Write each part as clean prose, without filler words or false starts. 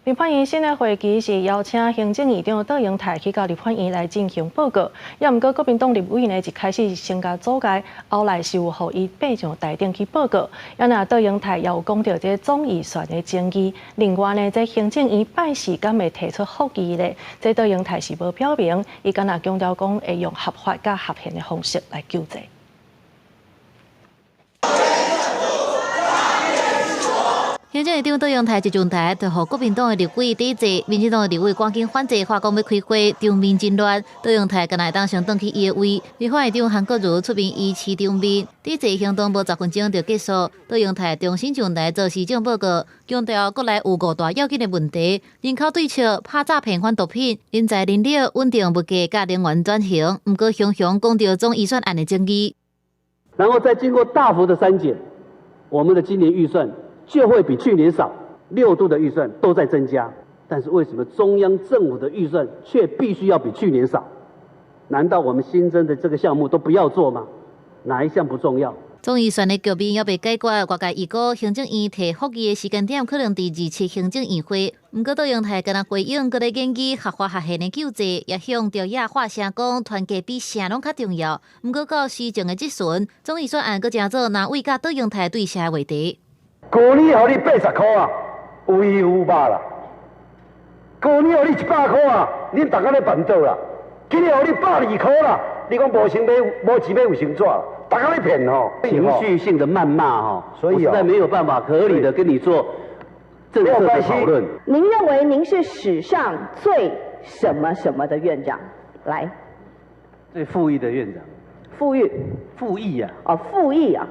立法院新的會期是邀請行政院長卓榮泰去到立法院來進行報告，也毋過國民黨立委呢一開始先共阻礙，後來是有予伊爬上台頂去報告。也若卓榮泰也有講著這總預算的爭議，另外呢，這行政院拜四敢會提出覆議咧？這卓榮泰是無表明，伊干焦強調講會用合法佮合憲的方式來救濟。行政院長卓榮泰一上台，就予國民黨的立委抵制，民進黨的立委趕緊反制，話講欲開會，場面真亂。卓榮泰敢若會當先轉去伊的位，立法院長韓國瑜出面維持場面，抵制行動無10分鐘就結束。卓榮泰重新上台做施政報告，強調國內有五大要緊的問題：人口對策、拍詐騙反毒品、人才人力、穩定物價、佮能源轉型。毋過雄雄講著總預算案的爭議，然後再經過大幅的刪減，我們的今年預算就會比去年少，六都的預算都在增加，但是為什麼中央政府的預算卻必須要比去年少？難道我們新增的這個項目都不要做嗎？哪一項不重要？總預算的局面猶未解決，外界預估行政院提覆議的時間點可能佇27行政院會。毋過卓榮泰敢若回應，閣咧研議合法合憲的救濟，也向朝野發聲講團結比啥攏較重要。毋過到施政的質詢，總預算案閣成做藍委佮卓榮泰對峙的話題。舊年予你80箍啊，有魚有肉啦。舊年予你100箍啊，恁逐工咧辦桌啦。今年予你120箍啦，你講無錢買無錢買衛生紙，逐工咧騙吼。情緒性的謾罵吼，所以我實在沒有辦法合理的跟你做政策的討論。您認為您是史上最什麼什麼的院長？來，最富裕的院長。富裕。富裕啊。哦，富裕啊。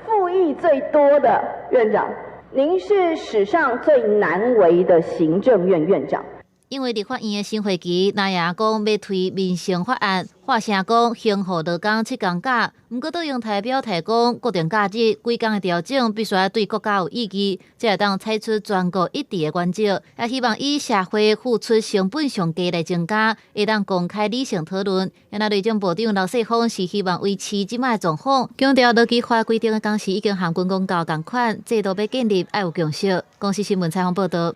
附議最多的院長，您是史上最難為的行政院院長。因為立法院的新會期，藍營講欲推民生法案，發聲講興護勞工7工假。毋過卓榮泰表態講，國定假日規工的調整必須愛對國家有意義，才會當採取全國一致的原則。也希望以社會付出成本上低來增加，會當公開理性討論。也若內政部長劉世鋒是希望維持這擺的狀況，強調勞基法規定的工時已經和軍公教仝款，制度欲建立愛有共識。公視新聞採訪報導。